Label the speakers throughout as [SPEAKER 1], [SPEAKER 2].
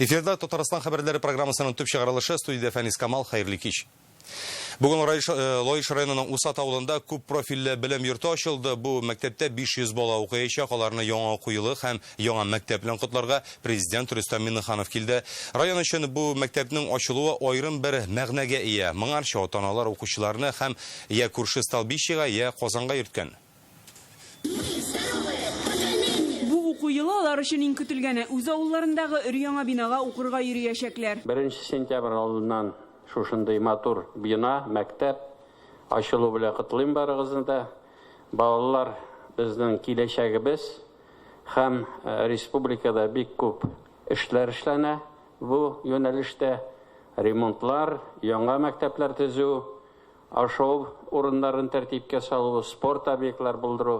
[SPEAKER 1] Эфирда Татарстан хәбәрләре программасының төп чыгарылышы студиядә Фәнис Камал. Хәерле кич. Бүген э, Лаеш районының Усат авылында күп профильле белем йорты ачылды. Бу мәктәптә 500 бала укыячак. Аларны яңа уку елы һәм яңа мәктәп белән котларга президент Рөстәм Миңнеханов килде. Район өчен бу мәктәпнең ачылуы аерым бер мәгънәгә ия. Моңарчы ата-аналар укучыларны һәм я күрше Столбищега, я Казанга йөрткән.
[SPEAKER 2] Бу уку елы алар өчен иң көтелгәне. Үз авылларындагы өр-яңа бинага укырга йөриячәкләр.
[SPEAKER 3] Беренче сентябрь алдыннан шушындый матур бина, мәктәп ачылу белән котлыйм барыгызны да. Балалар безнең киләчәгебез һәм республикада бик күп эшләр эшләнә бу юнәлештә. Ремонтлар, яңа мәктәпләр төзү, Ашау урыннарын тәртипкә салу, спорт объектлар булдыру.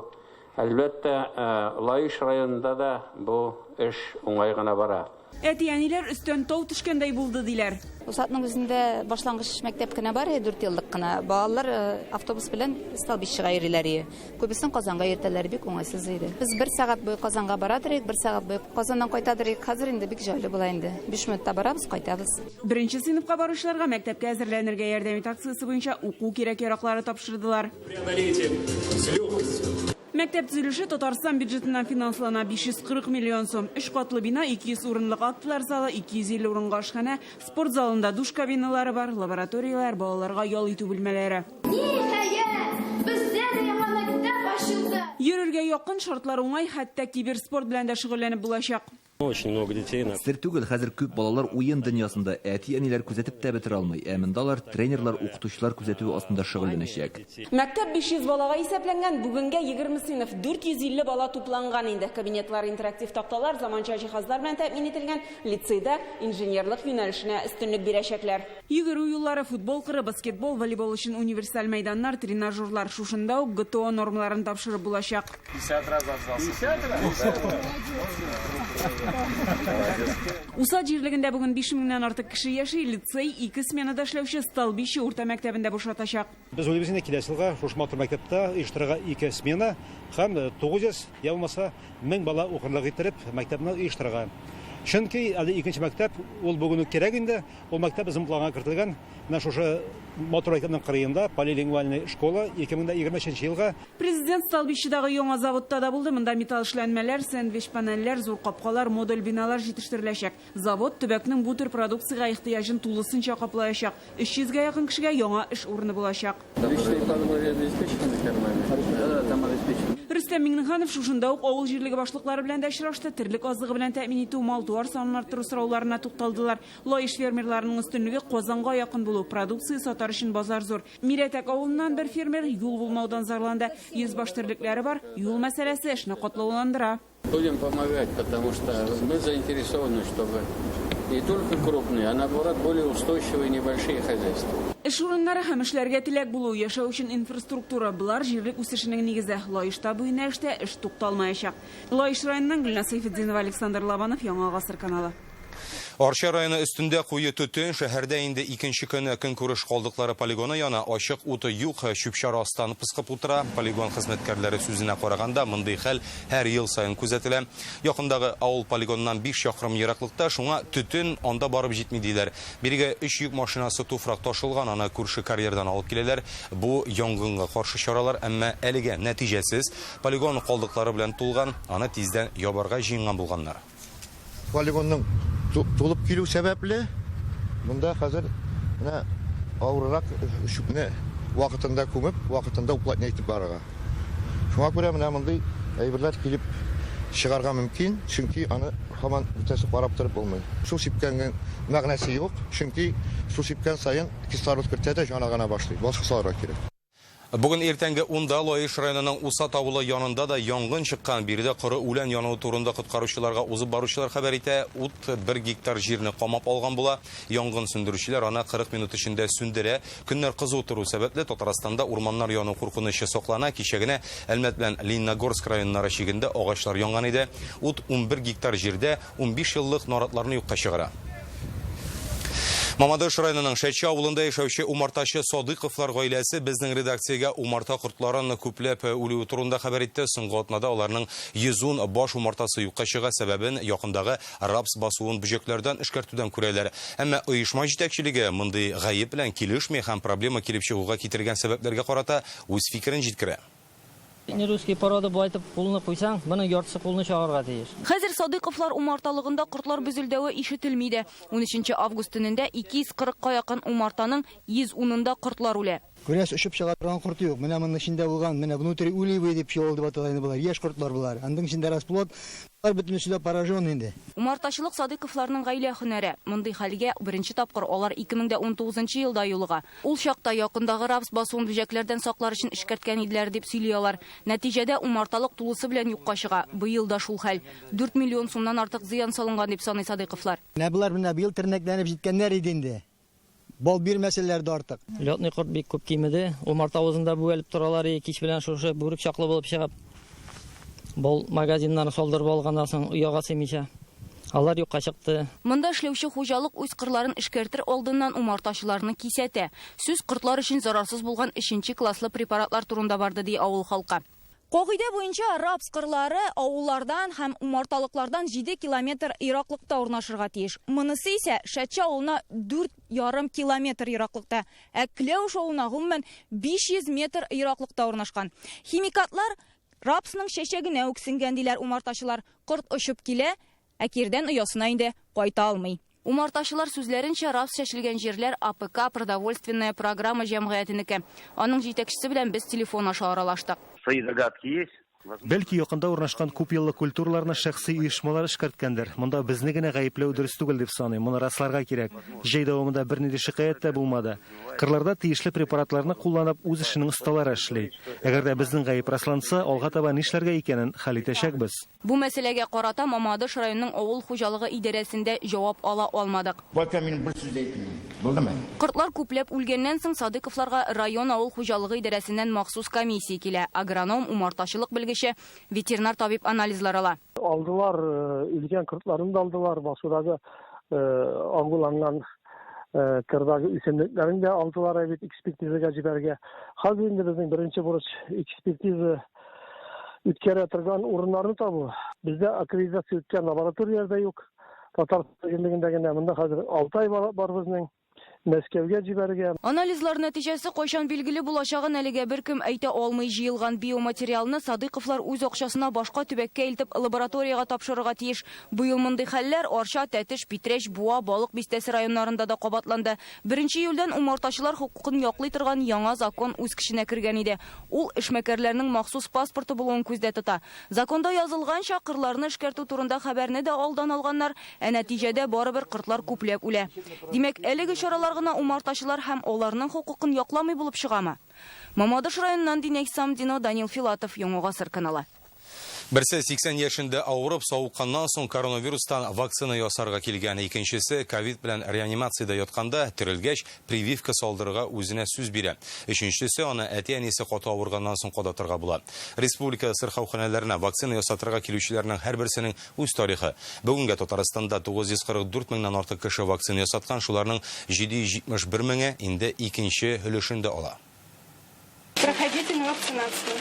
[SPEAKER 3] Әлбәттә, Лаеш районында да бу эш уңай гына бара.
[SPEAKER 2] Әти-әниләр өстән тау төшкәндәй булды, диләр.
[SPEAKER 4] Усатның үзендә башлангыч мәктәп кенә бар, дүртьеллык кына. Балалар автобус белән Столбищега йөриләр ие. Күбесен Казанга йөртәләр, бик уңайсыз иде. Без бер сәгать буе Казанга барадыр идек, бер сәгать буе Казаннан кайтадыр идек. Хәзер инде бик җайлы була инде. Биш минутта барабыз, кайтабыз.
[SPEAKER 2] Беренче сыйныфка баручыларга мәктәпкә әзерләнергә ярдәм ит акциясе буенча уку кирәк-яраклары тапшырдылар.
[SPEAKER 5] Преодолейте с легкостью.
[SPEAKER 2] Мәктәп төзелеше Татарстан бюджетыннан финанслана, 540 миллион сум. Өч катлы бина, 200 урынлык актлар залы, 250 урынга ашханә, спорт залында душ кабиналары бар, лабораторияләр, балаларга ял итү бүлмәләре.
[SPEAKER 6] Ниһаять, бездә дә яңа мәктәп ачылды!
[SPEAKER 2] Йөрергә якын, шартлар уңай, хәтта киберспорт белән дә шөгыльләнеп булачак.
[SPEAKER 5] Очень много детей на.
[SPEAKER 7] Сер түгел, хәзер күп балалар уен дөньясында, әти-әниләр күзәтеп тә бетерә алмый. Ә монда алар тренерлар, укытучылар күзәтүе астында шөгыльләнәчәк.
[SPEAKER 2] Мәктәп 500 балага исәпләнгән, бүгенгә 20 сыйныф, 450 бала тупланган инде. Кабинетлар интерактив такталар, заманча җиһазлар белән тәэмин ителгән, лицейда инженерлык юнәлешенә өстенлек бирәчәкләр. Йөгерү юллары, футбол кыры, баскетбол, волейбол өчен универсаль мәйданнар, тренажерлар. Шушында ук ГТО нормаларын тапшырып булачак.
[SPEAKER 5] 50 раз отжался. 50 раз?
[SPEAKER 2] Усад җирлегендә бүген 5 меңнән артык кеше яши. Лицей ике сменада эшләүче Столбище урта мәктәбен дә бушатачак.
[SPEAKER 8] Без уйлыйбыз инде киләсе елга шушы матур мәктәптә оештырырга ике смена һәм 900 я булмаса 1000 бала укырлык иттереп мәктәпне оештырырга. Чөнки әле икенче мәктәп ул бүген үк кирәк инде. Ул мәктәп безнең планга кертелгән. Менә шушы матур мәктәпнең кырыенда полилингвальный школа 2023 елга.
[SPEAKER 2] Президент Столбищедагы яңа заводта да булды. Монда металл эшләнмәләр, сэндвич-панельләр, зур капкалар, модуль биналар җитештереләчәк. Завод төбәкнең бу төр продукциягә ихтыяҗын тулысынча каплаячак. 300 гә якын кешегә яңа эш урыны булачак. Рөстәм Миңнеханов шушында ук авыл җирлеге башлыклары белән дә очрашты, терлек азыгы белән тәэмин итү, мал-туар санын арттыру сорауларына тукталдылар. Лаеш фермерларының өстенлеге Казанга якын булу, продукция сатар өчен базар зур. Мирәтәк авылыннан бер фермер юл булмаудан зарланды. 100 баш терлекләре бар, юл мәсьәләсе эшне катлауландыра.
[SPEAKER 3] Будем помогать, потому что мы заинтересованы, чтобы не только крупные, а наоборот более устойчивые небольшие хозяйства.
[SPEAKER 2] Эш урыннары һәм эшләргә теләк булу, яшәү өчен инфраструктура, болар җирлек үсешенең нигезе. Лаешта бу юнәлештә эш тукталмаячак. Лаеш районыннан Гөлназ Сәйфетдинова, Александр Лобанов, Яңа гасыр каналы.
[SPEAKER 1] Арча районы өстендә куе төтен, шәһәрдә инде икенче көн көнкүреш калдыклары полигоны яна, ачык уты юк, чүп-чар астан пыскып утыра. Полигон хезмәткәрләре сүзенә караганда, мондый хәл һәр ел саен күзәтелә. Якындагы авыл полигоныннан 5 чакрым ераклыкта, шуңа төтен анда барып җитми диләр. Бирегә өч йөк машинасы туфрак ташылган, аны күрше карьердан алып киләләр. Бу янгынга каршы чаралар, әмма әлегә нәтиҗәсез. Полигон калдыклары белән тулган, аны тиздән ябарга җыенган булганнар.
[SPEAKER 9] Полигонның тулып килү сәбәпле, монда хәзер менә авыррак чүпне вакытында күмеп, вакытында уплотнять итеп барырга. Шуңа күрә менә мондый әйберләр килеп чыгарга мөмкин, чөнки аны һаман бөтенесе карап торып булмый. Су сипкәннең мәгънәсе юк, чөнки су сипкән саен кислород кертә дә җана гына башлый. Балчык салырга кирәк.
[SPEAKER 1] Бүген иртәнге унда Лаеш районының Усат авылы янында да янгын чыккан. Биредә коры үлән януы турында коткаручыларга узып баручылар хәбәр итә. Ут бер гектар җирне камап алган була. Янгын сүндерүчеләр аны 40 минут эчендә сүндерә. Көннәр кызу тору сәбәпле, Татарстанда урманнар яну куркынычы саклана. Кичә генә Әлмәт белән Лениногорск районнары чигендә агачлар янган иде. Ут 11 гектар җирдә 15 еллык наратларны юкка чыгара. Мамадыш районының Шәче авылында яшәүче умартачы Садыйковлар гаиләсе безнең редакциягә умарта кортларын күпләп үлүе турында хәбәр итте. Соңгы атнада аларның 110 баш умартасы юкка чыга, сәбәбен якындагы рапс басуын бөҗәкләрдән эшкәртүдән күрәләр. Әмма оешма җитәкчелеге мондый гаеп белән килешми һәм проблема килеп чыгуга китергән сәбәпләргә карата үз фикерен җиткерә.
[SPEAKER 10] Не русский порода болай итеп кулны куйсаң, моның яртысы кулны чагарга тиеш.
[SPEAKER 11] Хәзер Садыйковлар умарталыгында кортлар безелдәве ишетелми дә. 13 август төнендә 240 ка якын умартаның 110-ында кортлар үлә.
[SPEAKER 12] Күрәсез, очып чыга торган корты юк. Менә моның эчендә булган, менә внутриульевые дип пчелы дип атала инде болар, яшь кортлар болар. Андың эчендә расплод, болар бөтенесе дә поражен инде.
[SPEAKER 11] Умартачылык Садыйковларның гаилә һөнәре. Мондый хәлгә беренче тапкыр алар 2019 елда юлыга. Ул чакта якындагы рапс басуын бөҗәкләрдән саклар өчен эшкәрткән иделәр дип сөйли алар. Нәтиҗәдә умарталык тулысы белән юкка чыга. Быел да шул хәл. 4 миллион сумнан артык зыян салынган дип саный Садыйковлар.
[SPEAKER 12] Менә болар менә быел тернәкләнеп җиткәннәр иде инде. Бал бирмәсәләр дә артык.
[SPEAKER 10] Летный корт бик күп кимеде. Умарта авызында бүгәлеп торалар, кич белән шушы бүрек чаклы булып чыгып. Бал магазиннарын салдырып алганнан соң ояга сыймыйча. Алар юкка чыкты.
[SPEAKER 11] Монда эшләүче хуҗалык үз кырларын эшкәртер алдыннан умартачыларны кисәтә. Сүз кортлар өчен зарарсыз булган 3 класслы препаратлар турында барды, ди авыл халкы. Кагыйдә буенча рапс кырлары авыллардан һәм умарталыклардан 7 километр ераклыкта урнашырга тиеш. Монысы исә Шәтче авылына 4,5 километр ераклыкта, ә Кләүш авылына гомумән 500 метр ераклыкта урнашкан. Химикатлар рапсның чәчәгенә үк сеңгән, диләр умартачылар. Корт очып килә, ә кирдән оясына инде кайта алмый. Умартачылар сүзләренчә, рапс чәчелгән җирләр АПК продовольственная программа җәмгыятенеке. Аның җитәкчесе белән без телефон аша аралаштык.
[SPEAKER 13] Свои загадки есть.
[SPEAKER 14] Бәлки якында урнашкан күп еллык культураларны шәхси оешмалар эшкәрткәндер. Монда безне генә гаепләү дөрес түгел дип саныйм. Моны расларга кирәк. Җәй дәвамында бернинди шикаять тә булмады. Кырларда тиешле препаратларны кулланып үз эшенең осталары эшли. Әгәр дә безнең гаеп расланса, алга таба нишләргә икәнен хәл итәчәкбез.
[SPEAKER 11] Бу мәсьәләгә карата Мамадыш районының авыл хуҗалыгы идарәсендә җавап ала алмадык.
[SPEAKER 15] Бака мин бер сүз әйтмим. Булдымы?
[SPEAKER 11] Кортлар күпләп үлгәннән соң Садыйковларга район авыл хуҗалыгы идарәсеннән махсус комиссия килә. Агроном, умартачылык белгече, ветеринар табиб анализлар ала.
[SPEAKER 16] Алдылар, үлгән кортларын да алдылар, басудагы агуланган кырдагы үсемлекләрен дә алдылар бит экспертизага җибәргә. Хәзер инде безнең беренче бурыч экспертиза үткәрә торган урыннарны табу. Бездә аккредитация үткән лабораторияләр дә юк. Татарстан җирлегендә генә монда хәзер 6 ай бар безнең. Мәскәүгә җибәргә.
[SPEAKER 11] Анализлар нәтиҗәсе кайчан билгеле булачагын әлегә беркем әйтә алмый. Җыелган биоматериалны Садыйковлар үз акчасына башка төбәккә илтеп лабораториягә тапшырырга тиеш. Быел мондый хәлләр Арча, Тәтеш, Питрәч, Буа, Балык бистәсе районнарында да кабатланды. 1 июльдән умартачылар хокукын яклый торган яңа закон үз көченә кергән иде. Ул эшмәкәрләрнең махсус паспорты булуын күздә тота. Законда язылганча, кырларны эшкәртү турында хәбәрне дә алдан алганнар, ә нәтиҗәдә барыбер кортлар күпләп үлә. Димәк, әлеге чаралар гына умартачылар һәм аларның хокукын якламый булып чыгамы? Мамадыш районыннан Динә Исамдина, Данил Филатов, Яңа Гасыр каналы.
[SPEAKER 1] Берсе 80 яшендә авырып савыкканнан соң коронавирустан вакцина ясарга килгән, икенчесе ковид белән реанимациядә ятканда терелгәч прививка салдырырга үзенә сүз бирә. Өченчесе аны әти-әнисе каты авырганнан соң кадатырга була. Республика сырхауханәләренә вакцина ясатырга килүчеләрнең һәрберсенең үз тарихы. Бүгенгә Татарстанда 944 меңнән артык кеше вакцина ясаткан, шуларның 771 меңе инде икенче өлешен дә ала.
[SPEAKER 17] Проходите на вакцинацию.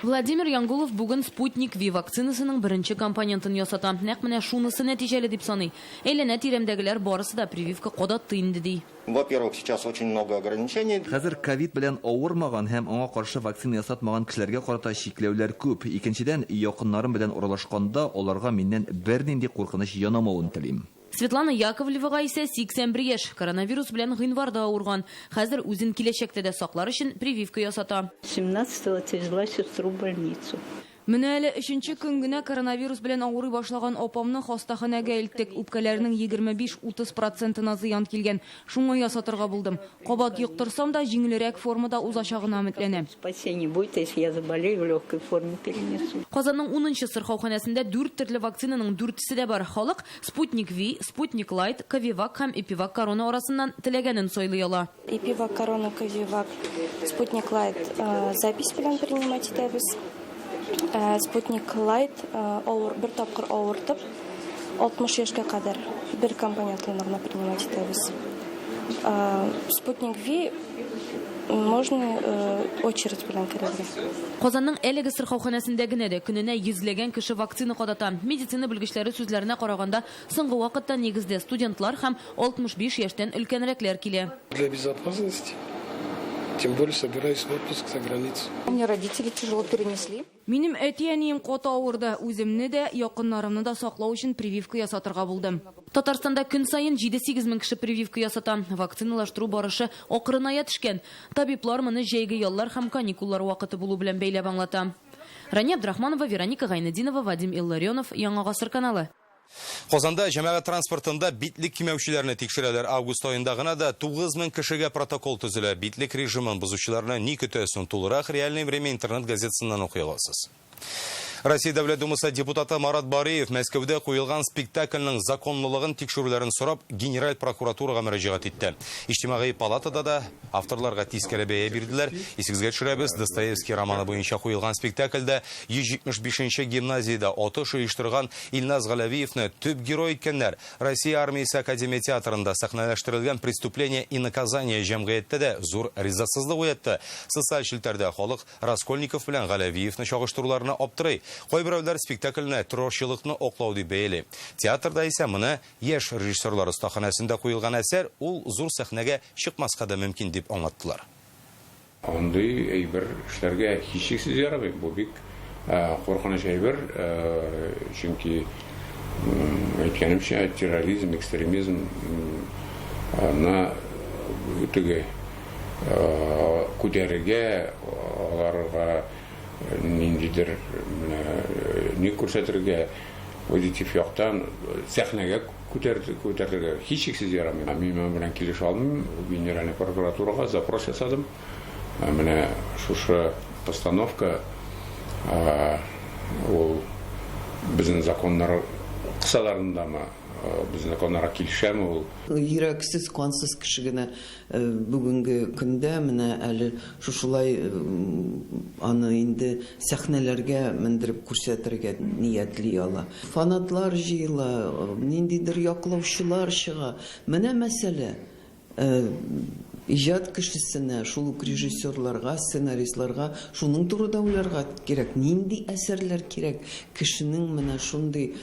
[SPEAKER 18] Владимир Янгулов бүген Спутник Ви вакцинасының беренче компонентын ясата. Нәкъ менә шунысы нәтиҗәле дип саный. Әйләнә тирәмдәгеләр барысы да прививка кадатты инде ди.
[SPEAKER 19] Во-первых, сейчас очень много ограничений.
[SPEAKER 7] Хәзер ковид белән авырмаган һәм аңа каршы вакцина ясатмаган кешеләргә карата чикләүләр күп. Икенчедән, якыннарым белән аралашканда аларга миннән бернинди куркыныч янамавын телим.
[SPEAKER 18] Светлана Яковлевага исә 81 яшь. Коронавирус белән гыйнварда авырган. Хәзер үзен киләчәктә дә саклар өчен прививка ясата.
[SPEAKER 20] 17-го отвезла сестру в больницу.
[SPEAKER 11] Менә әле өченче көн генә коронавирус белән авырый башлаган апамны хастаханәгә илттек. Үпкәләренең 25-30 процентына зыян килгән. Шуңа ясатырга булдым. Кабат йоктырсам да җиңелрәк формада узачагына өметләнәм.
[SPEAKER 20] Спасение будет, если я заболею, в легкой форме перенесу.
[SPEAKER 18] Казанның 10нчы сырхауханәсендә 4 төрле вакцинаның 4-се дә бар. Халык Спутник Ви, Спутник Лайт, Ковивак һәм Эпивак Корона арасыннан теләгәнен сайлый ала.
[SPEAKER 17] Эпивак Корона, Ковивак, Спутник Лайт запись белән принимать итәбез. Спутник Лайт бер тапкыр авыртып, 60 яшькә кадәр бер компонентлы гына принимать итәбез. Спутник Ви можно очередь белән керергә.
[SPEAKER 18] Казанның әлеге сырхауханәсендә генә дә көненә йөзләгән кеше вакцина кадата. Медицина белгечләре сүзләренә караганда, соңгы вакытта нигездә студентлар һәм 65 яшьтән өлкәнрәкләр килә.
[SPEAKER 13] Для безопасности, тем более собираюсь в отпуск за границу.
[SPEAKER 4] У меня родители тяжело перенесли.
[SPEAKER 11] Минем әти-әнием каты авырды. Үземне дә, якыннарымны да саклау өчен прививка ясатырга булдым.
[SPEAKER 18] Татарстанда көн саен 7-8 мең кеше прививка ясата. Вакциналаштыру барышы акрыная төшкән. Табиблар моны җәйге яллар һәм каникуллар вакыты булу белән бәйләп аңлата. Рания Абдрахманова, Вероника Гайнетдинова, Вадим Илларионов, Яңа Гасыр каналы.
[SPEAKER 1] Казанда җәмәгать транспортында битлек кимәүчеләрне тикшерәләр. Август аенда гына да 9000 кешегә протокол төзелә. Битлек режимын бозучыларны ни көтә соң? Тулырак Реальное время интернет газетасыннан укый аласыз. Россия Дәүләт Думасы депутаты Марат Бариев Мәскәүдә куелган спектакльнең законлылыгын тикшерүләрен сорап Генераль прокуратурага мөрәҗәгать итте. Иҗтимагый палатада да авторларга тискәре бәя бирделәр. Исегезгә төшерәбез, Достоевский романы буенча куелган спектакльдә 175нче гимназиядә атыш оештырган Илназ Галәвиевне төп герой иткәннәр. Россия армиясе академия театрында сәхнәләштерелгән Преступление и наказание җәмгыятьтә дә зур ризасызлык уятты. Социаль челтәрдә халык Раскольников белән Галәвиевне чагыштыруларына аптырый. Кайберәүләр спектакльне террорчылыкны аклау дип бәяли. Театрда исә моны яшь режиссерлар остаханәсендә куелган әсәр, ул зур сәхнәгә чыкмаска да мөмкин дип аңлаттылар.
[SPEAKER 21] Андый әйбер эшләргә һичшиксез ярамый. Бу бик куркыныч әйбер, чөнки әйткәнемчә, терроризм, экстремизм на теге күтәрергә, аларга ниндидер менә ни күрсәтергә, позитив яктан сәхнәгә күтәрергә һичшиксез ярамый. Мин моның белән килешә алмыйм. Генеральный прокуратурага запрос ясадым. Менә шушы постановка ул безнең законнар кысаларындамы, безнең законнарга килешәме ул?
[SPEAKER 22] Йөрәксез, кансыз кеше генә бүгенге көндә менә әле шушылай аны инде сәхнәләргә мендереп күрсәтергә ниятли ала. Фанатлар җыела, ниндидер яклаучылар чыга. Менә мәсьәлә. Иҗат кешесенә, шул ук режиссерларга, сценаристларга шуның турыда уйларга кирәк. Нинди әсәрләр кирәк кешенең менә шундый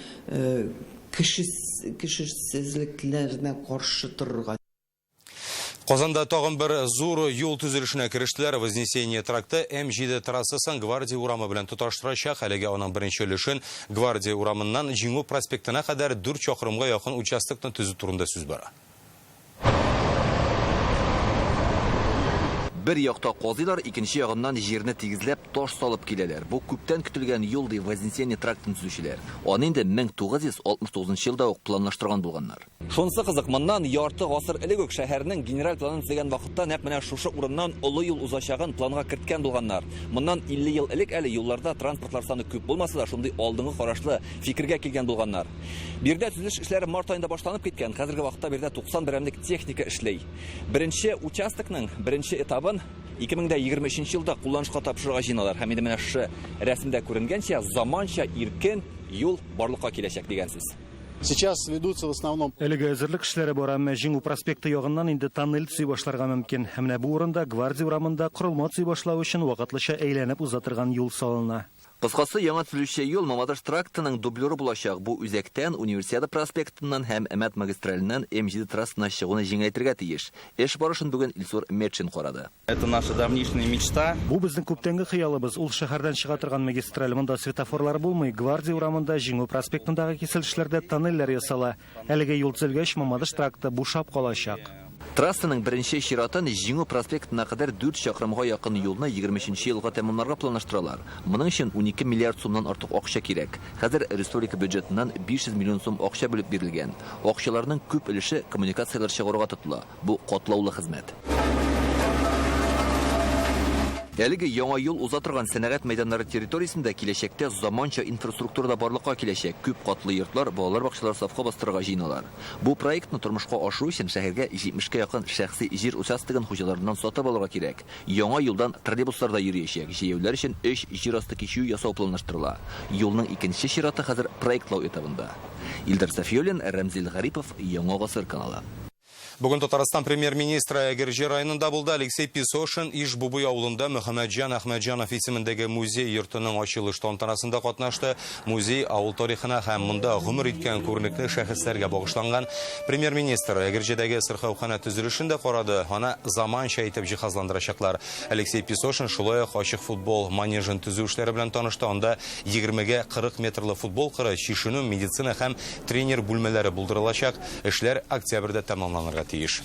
[SPEAKER 22] кешесезлекләренә каршы торырга.
[SPEAKER 1] Казанда тагын бер зур юл төзелешенә керештеләр. Вознесение тракты М7 трассасын Гвардия урамы белән тоташтырачак. Әлегә аның беренче өлешен Гвардия урамыннан Җиңү проспектына кадәр 4 чакрымга якын участокны төзү турында сүз бара.
[SPEAKER 7] Бер якта казыйлар, икенче ягыннан җирне тигезләп таш салып киләләр. Бу күптән көтелгән юл ди Вознесение трактын төзүчеләр. Аны инде 1969 елда ук планлаштырган булганнар. Шунысы кызык, моннан ярты гасыр элек үк шәһәрнең генераль планын төзегән вакытта нәкъ менә шушы урыннан олы юл узачагын планга керткән булганнар. Моннан 50 ел элек әле юлларда транспортлар саны күп булмаса да, шундый алдынгы карашлы фикергә килгән булганнар. Биредә төзелеш эшләре март аенда башланып киткән. Хәзерге вакытта биредә 90 берәмлек техника эшли. Беренче участокның беренче этабын 2023 елда кулланышка тапшырырга җыеналар. Һәм инде менә шушы рәсемдә күренгәнчә, заманча иркен юл барлыкка киләчәк дигән сүз.
[SPEAKER 23] Сейчас ведутся в основном.
[SPEAKER 14] Әлеге әзерлек эшләре бара, әмма Җиңү проспекты ягыннан инде тоннель төзи башларга мөмкин. Һәм менә бу урында Гвардия урамында корылма төзи башлау өчен вакытлыча әйләнеп уза торган юл салына.
[SPEAKER 7] Кыскасы, яңа төзелүче юл Мамадыш трактының дублеры булачак. Бу үзәктән Универсиада проспектыннан һәм Әмәт магистраленнән М7 трассасына чыгуны җиңеләйтергә тиеш. Эш барышын бүген Илсур Метшин карады.
[SPEAKER 24] Это наша давнишняя мечта.
[SPEAKER 14] Бу безнең күптәнге хыялыбыз. Ул шәһәрдән чыга торган магистраль. Монда светофорлар булмый. Гвардия урамында, Җиңү проспектындагы киселешләрдә тоннельләр ясала. Әлеге юл төзелгәч, Мамадыш тракты бушап калачак.
[SPEAKER 7] Трассаның беренче чиратын Җиңү проспектына кадәр 4 чакрымга якын юлны 23 елга тәмамларга планлаштыралар. Моның өчен 12 миллиард сумнан артык акча кирәк. Хәзер республика бюджетыннан 500 миллион сум акча бүлеп бирелгән. Акчаларның күп өлеше коммуникацияләр чыгаруга тотыла. Бу катлаулы хезмәт. Әлеге яңа юл уза торган сәнәгать мәйданнары территориясендә киләчәктә заманча инфраструктура да барлыкка киләчәк. Күп катлы йортлар, балалар бакчалары сафка бастырырга җыеналар. Бу проектны тормышка ашыру өчен шәһәргә 70-кә якын шәхси җир участогын хуҗаларыннан сатып алырга кирәк. Яңа юлдан троллейбуслар да йөриячәк. Җәяүләр өчен 3 җир асты кичү ясау планлаштырыла. Юлның икенче чираты хәзер проектлау этабында. Илдар Сафиуллин, Рәмзил Гарипов, Яңа Гасыр каналы.
[SPEAKER 1] Бүген Татарстан премьер-министры Әгерҗе районында булды. Алексей Песошин Иж-Бубый авылында Мөхәммәтҗан Әхмәтҗанов исемендәге музей йортының ачылыш тантанасында катнашты. Музей авыл тарихына һәм монда гомер иткән күренекле шәхесләргә багышланган. Премьер-министр Әгерҗедәге сырхауханә төзелешен дә карады. Аны заманча итеп җиһазландырачаклар. Алексей Песошин шулай ук ачык футбол манежын төзү эшләре белән танышты. Анда 20-гә 40 метрлы футбол кыры, чишенү, медицина һәм тренер бүлмәләре булдырылачак. Эшләр октябрьдә тәмамланырга тиеш.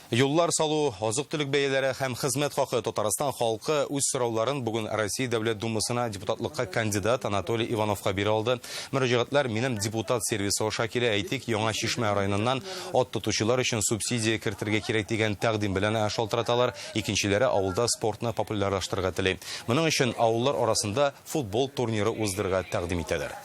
[SPEAKER 1] Юллар салу, азык-төлек бәяләре һәм хезмәт хакы. Татарстан халкы үз сорауларын бүген Россия Дәүләт Думасына депутатлыкка кандидат Анатолий Ивановка бирә алды. Мөрәҗәгатьләр Минем депутат сервисы аша килә. Әйтик, Яңа Чишмә районыннан ат тотучылар өчен субсидия кертергә кирәк дигән тәкъдим белән шалтыраталар. Икенчеләре авылда спортны популярлаштырырга тели. Моның өчен авыллар арасында футбол турниры уздырырга тәкъдим итәләр.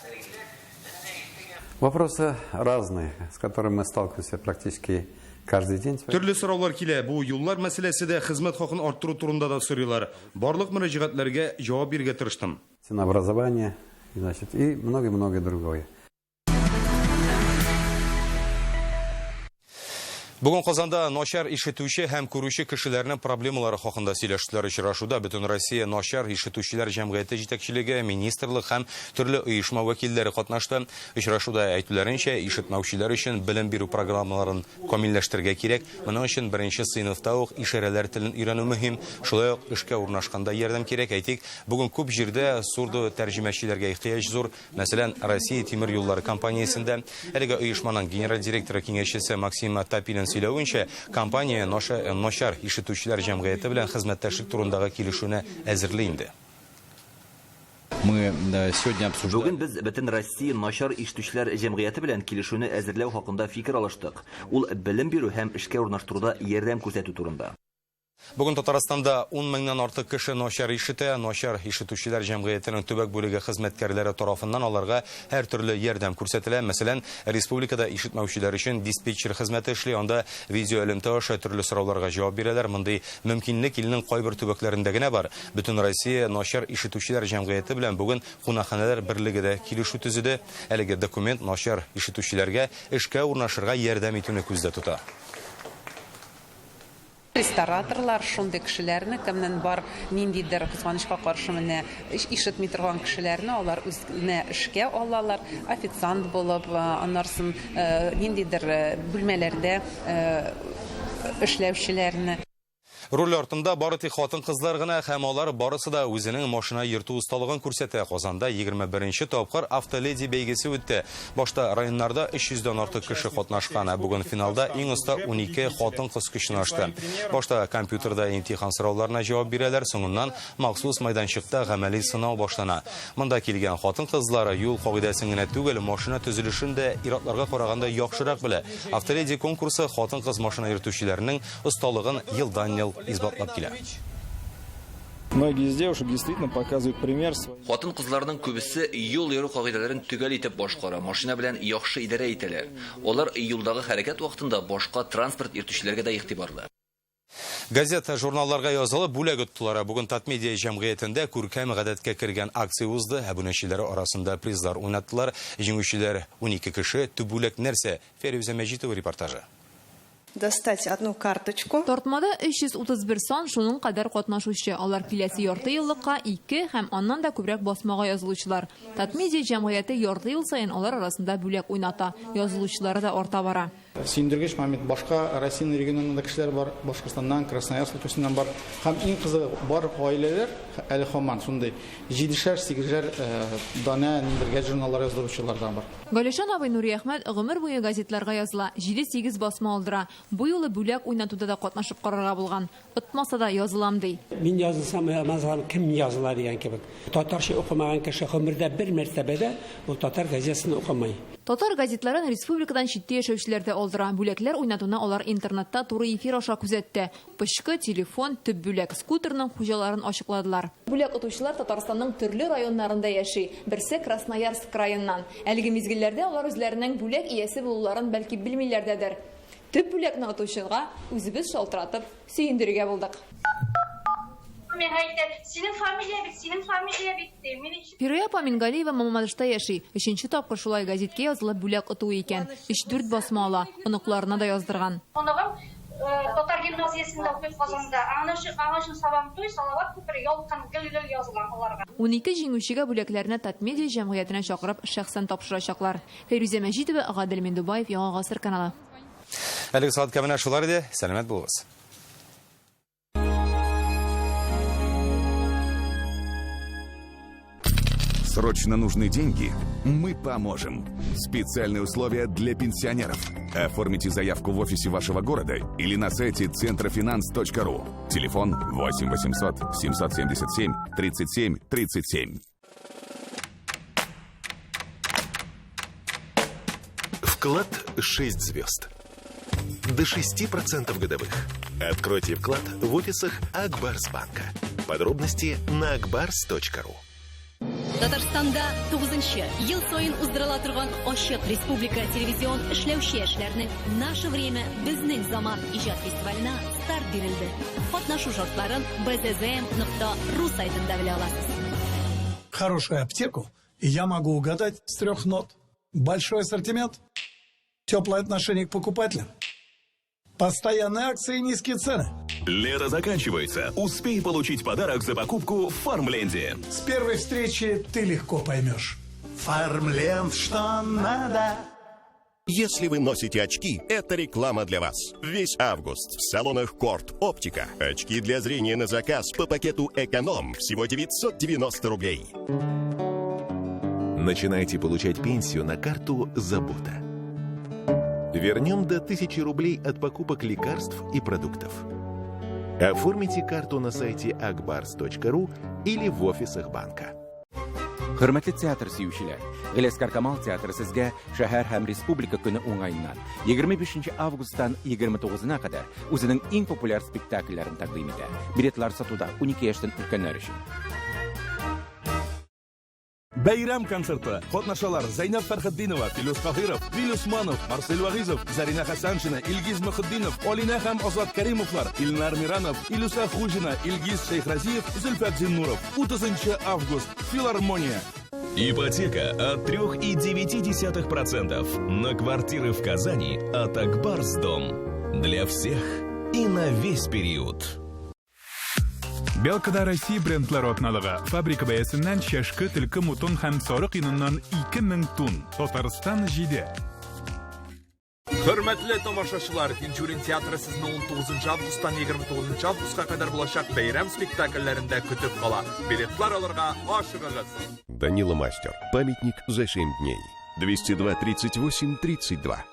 [SPEAKER 3] Вопросы разные, с которыми мы сталкиваемся практически каждый день.
[SPEAKER 1] Төрле сораулар килә. Бу юллар мәсьәләсе дә, хезмәт хакын арттыру турында да сорыйлар. Барлык мөрәҗәгатьләргә җавап бирергә тырыштым.
[SPEAKER 3] Ценообразование, значит, и многое-многое другое.
[SPEAKER 1] Бүген Казанда начар ишетүче һәм күрүче кешеләрнең проблемалары хакында сөйләштеләр. Очрашуда Бөтенроссия начар ишетүчеләр җәмгыяте җитәкчелеге, министрлык һәм төрле оешма вәкилләре катнашты. Очрашуда әйтүләренчә, ишетмәүчеләр өчен белем бирү программаларын камилләштерергә кирәк. Моның өчен беренче сыйныфта ук ишарәләр телен өйрәнү мөһим. Шулай ук эшкә урнашканда ярдәм кирәк. Әйтик, бүген күп җирдә сурдо тәрҗемәчеләргә ихтыяҗ зур. Мәсәлән, Россия тимер юллары компаниясендә әлеге оешманың генераль директоры киңәшчесе Максим Тапилин сөйләвенчә, компания начар ишетүчеләр җәмгыяте белән хезмәттәшлек турындагы килешүне әзерли инде.
[SPEAKER 5] Мы сегодня обсуждали.
[SPEAKER 7] Бүген без бөтен Россия начар ишетүчеләр җәмгыяте белән килешүне әзерләү хакында фикер алыштык. Ул белем бирү һәм эшкә урнаштыруда ярдәм күрсәтү турында.
[SPEAKER 1] Бүген Татарстанда 10 меңнән артык кеше начар ишетә. Начар ишетүчеләр җәмгыятенең төбәк бүлеге хезмәткәрләре тарафыннан аларга һәр төрле ярдәм күрсәтелә. Мәсәлән, республикада ишетмәүчеләр өчен диспетчер хезмәте эшли. Анда видеоэлемтә аша төрле сорауларга җавап бирәләр. Мондый мөмкинлек илнең кайбер төбәкләрендә генә бар. Бөтен Россия начар ишетүчеләр җәмгыяте белән бүген кунакханәләр берлеге дә килешү төзеде. Әлеге документ начар ишетүчеләргә эшкә урнашырга ярдәм итүне күздә тота.
[SPEAKER 6] Рестораторлар шундый кешеләрне, кемнең бар ниндидер кызганычка каршы менә ишетми торган кешеләрне алар үзенә эшкә алалар, официант булып, аннарсын ниндидер бүлмәләрдә эшләүчеләрне.
[SPEAKER 1] Руль артында бары тик хатын-кызлар гына һәм алар барысы да үзенең машина йөртү осталыгын күрсәтә. Казанда 21 тапкыр автоледи бәйгесе үтте. Башта районнарда 300 дән артык кеше катнашкан. Ә бүген финалда иң оста 12 хатын-кыз көчен ачты. Башта компьютерда имтихан сорауларына җавап бирәләр, соңыннан махсус майданчыкта гамәли сынау башлана. Монда килгән хатын-кызлар юл кагыйдәсен генә түгел, машина төзелешен дә ир-атларга караганда яхшырак белә. Автоледи конкурсы хатын-кыз машина йөртүчеләренең осталыгын елдан-ел исбатлап килә.
[SPEAKER 8] Многие из девушек действительно показывают пример.
[SPEAKER 7] Хатын-кызларның күбесе юл йөрү кагыйдәләрен төгәл итеп башкара, машина белән яхшы идарә итәләр. Алар юлдагы хәрәкәт вакытында башка транспорт йөртүчеләргә дә игътибарлы.
[SPEAKER 1] Газета, журналларга язылып бүләк оттылар. Бүген Татмедиа җәмгыятендә күркәм гадәткә кергән акция узды. Әбүнәчеләр арасында призлар уйнаттылар. Җиңүчеләр 12 кеше. Төп бүләк нәрсә? Фәрүзә Мәҗитова репортажы.
[SPEAKER 25] Достать одну карточку.
[SPEAKER 26] Тартмада 331 сан шуның кадәр катнашучы. Алар киләсе ярты еллыкка 2 һәм аннан да күбрәк басмага язылучылар. Татмедиа җәмгыяте ярты ел саен алар арасында бүләк уйната. Язылучылары да арта бара.
[SPEAKER 23] Сөендергеч момент, башка Россиянең регионында кешеләр бар, Башкортстаннан, Красноярск өлкәсеннән бар. Һәм иң кызыгы, бар гаиләләр әле һаман шундый 7-шәр, 8-шәр данә ниндидер газет журналлар яздыручылар да бар.
[SPEAKER 26] Галишан абый Нуриәхмәт гомер буе газетларга языла, 7-8 басма алдыра. Бу юлы бүләк уйнатуда да катнашып карарга булган. Отмаса да язылам ди.
[SPEAKER 27] Мин язылсам, язмасам, кем языла дигән кебек. Татарча укымаган кеше гомердә бер мәртәбә дә ул татар газетасын укымый.
[SPEAKER 26] Татар газетларын республикадан читтә яшәүчеләр дә алдыра. Бүләкләр уйнатуны алар интернетта туры эфир аша күзәтте. Пычкы, телефон, төп бүләк, скутерның хуҗаларын ачыкладылар. Бүләк отучылар Татарстанның төрле районнарында яши. Берсе Красноярск краеннан. Әлеге мизгелләрдә алар үзләренең бүләк иясе булуларын бәлки белмиләрдәдер. Төп бүләкне отучыга үзебез шалтыратып сөендерергә булдык.
[SPEAKER 2] Миңа әйтә, синең фамилия бит, синең фамилия бит, ди. Мин ич.
[SPEAKER 26] Фирая апа Мингалиева Мамадышта яши. Өченче тапкыр шулай гәзиткә язылып бүләк отуы икән. Өч-дүрт басма ала. Оныкларына да яздырган.
[SPEAKER 2] Оныгым татар гимназиясендә укый Казанда. Аңа өчен, аңа өчен Сабантуй, Салават күпере, Ялкын гел-гел языла аларга.
[SPEAKER 26] 12 җиңүчегә бүләкләрне Татмедиа җәмгыятенә чакырып шәхсән тапшырачаклар. Фәйрүзә Мәҗитова, Гадел Миндубаев, Яңа Гасыр каналы.
[SPEAKER 1] Әлеге сәгатькә менә шулар иде. Сәламәт булыгыз.
[SPEAKER 9] Срочно нужны деньги? Мы поможем. Специальные условия для пенсионеров. Оформите заявку в офисе вашего города или на сайте центрофинанс.ру. Телефон 8 800 777 37 37.
[SPEAKER 10] Вклад 6 звезд. До 6% годовых. Откройте вклад в офисах Акбарсбанка. Подробности на akbars.ru.
[SPEAKER 12] Татарстанда 9 ел саен уздырыла торган ачык республика телевизион эшләүче яшьләрнең Наше время безнең заман иҗат фестиваленә старт бирелде. Катнашу шартларын bzzm.ru сайтында белә аласыз.
[SPEAKER 15] Хорошую аптеку я могу угадать с трех нот. Большой ассортимент, теплое отношение к покупателям, постоянные акции и низкие цены.
[SPEAKER 16] Лето заканчивается. Успей получить подарок за покупку в Фармленде.
[SPEAKER 15] С первой встречи ты легко поймешь. Фармленд, что надо.
[SPEAKER 19] Если вы носите очки, это реклама для вас. Весь август в салонах Корт Оптика. Очки для зрения на заказ по пакету «Эконом» всего 990 рублей.
[SPEAKER 10] Начинайте получать пенсию на карту «Забота». Вернем до 1000 рублей от покупок лекарств и продуктов. Оформите карту на сайте akbars.ru или в офисах банка.
[SPEAKER 28] Хөрмәтле театр сөючеләр, Галиәсгар Камал театры сезгә шәһәр һәм республика көне уңаеннан 25 августтан 29-на кадәр үзенең иң популяр спектакльләрен тәкъдим итә. Билетлар сатуда 12 яшьтән өлкәннәр өчен.
[SPEAKER 29] Бәйрәм концерты. Катнашалар Зәйнәб Фәрхетдинова, Филүс Каһиров, Вил Усманов, Марсель Вагизов, Зарина Хәсәншина, Илгиз Мөхетдинов, Алинә һәм Азат Кәримовлар, Илнар Миранов, Илүсә Хуҗина, Илгиз Шәйхразиев, Зөлфәт Зиннуров. 30 август. Филармония.
[SPEAKER 16] Ипотека от 3,9% на квартиры в Казани от Акбарс Дом. Для всех и на весь период.
[SPEAKER 30] Белкада Россия брендлары атналыгы. Фабрика бәясеннән чәшке, төлке, мутон һәм сарык йоныннан 2000 тун. Татарстан 7.
[SPEAKER 31] Хөрмәтле тамашачылар, Тинчурин театры сезне 19 августтан 29 августка кадәр булачак бәйрәм спектакльләрендә көтеп кала. Билетлар алырга ашыгыгыз.
[SPEAKER 19] Данила Мастер. Памятник за 7 дней. 202 38 32.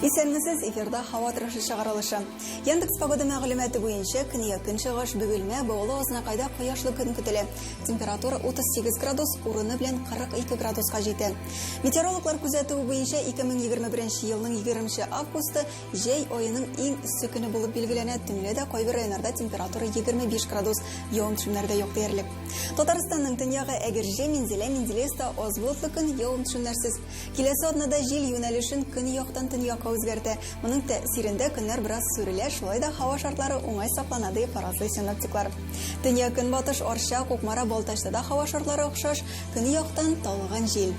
[SPEAKER 32] Исәнмесез, эфирда һава торышы чыгарылышы. Яндекс погода мәгълүматы буенча көньяк көнчыгыш Бөгелмә, Баулы, Азнакайда кояшлы көн көтелә. Температура 38 градус, урыны белән 42 градуска җитә. Метеорологлар күзәтүе буенча 2021 елның 20 августы җәй аеның иң эссе көне булып билгеләнә. Төнлә дә кайбер районнарда температура 25 градус, явым-төшемнәр дә юк диярлек. Татарстанның төньягы Әгерҗе, Минзәлә, Менделеевста аз болытлы көн, явым-төшемнәрсез. Киләсе атнада җил юнәлешен көньяктан төньякка үзгәртә. Моның тәэсирендә көннәр бераз сүрелә, шулай да һава шартлары уңай саклана дип фаразлый синоптиклар. Төньяк көнбатыш Арча, Кукмара, Балтачта да һава шартлары охшаш, көньяктан талгын җил.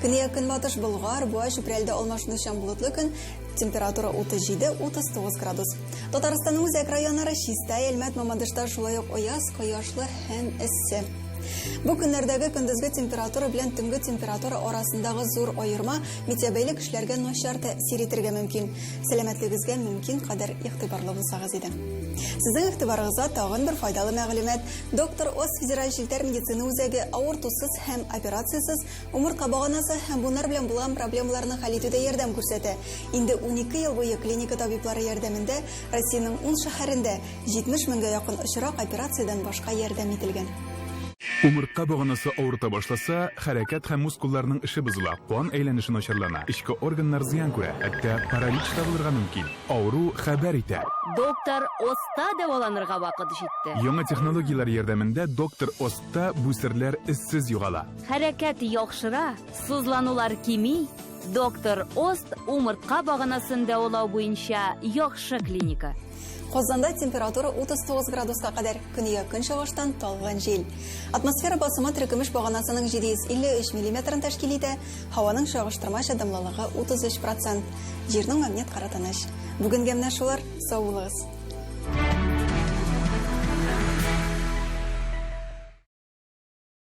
[SPEAKER 32] Көньяк көнбатыш Болгар, Буа, Чүпрәлдә алмашынучан болытлы көн, температура 37-39 градус. Татарстанның үзәк районнары Чистай, Әлмәт, Мамадышта шулай ук аяз, кояшлы һәм эссе. Бу көннәрдәге көндезге температура белән төнге температура арасындагы зур аерма метеобәйле кешеләргә начар тәэсир итәргә мөмкин. Сәламәтлегегезгә мөмкин кадәр игътибарлы булсагыз иде. Сезнең игътибарыгызга тагын бер файдалы мәгълүмат. Доктор Ос федераль челтәр медицина үзәге авыртусыз һәм операциясез умыртка баганасы һәм буыннар белән булган проблемаларны хәл итүдә ярдәм күрсәтә. Инде 12 ел буе клиника табиблары ярдәмендә Россиянең 10 шәһәрендә 70 меңгә якын очрак операциядән башка ярдәм ителгән.
[SPEAKER 30] Умыртка баганасы авырта башласа, хәрәкәт һәм мускулларның эше бозыла, кан әйләнеше начарлана, эчке органнар зыян күрә, хәтта паралич та булырга мөмкин. Авыру хәбәр итә.
[SPEAKER 3] Доктор Остта дәваланырга вакыт җитте.
[SPEAKER 30] Яңа технологияләр ярдәмендә доктор Остта бу серләр эзсез югала.
[SPEAKER 3] Хәрәкәт яхшыра, сызланулар кими. Доктор Ост умыртка баганасын дәвалау буенча яхшы клиника.
[SPEAKER 32] Казанда температура 39 градуска кадәр, көньяк-көнчыгыштан талгын җил. Атмосфера басымы теркемеш баганасының 753 миллиметрын тәшкил итә, һаваның чагыштырмача дымлылыгы 33 процент. Җирнең магнит кыры тыныч. Бүгенгә менә шулар, сау булыгыз!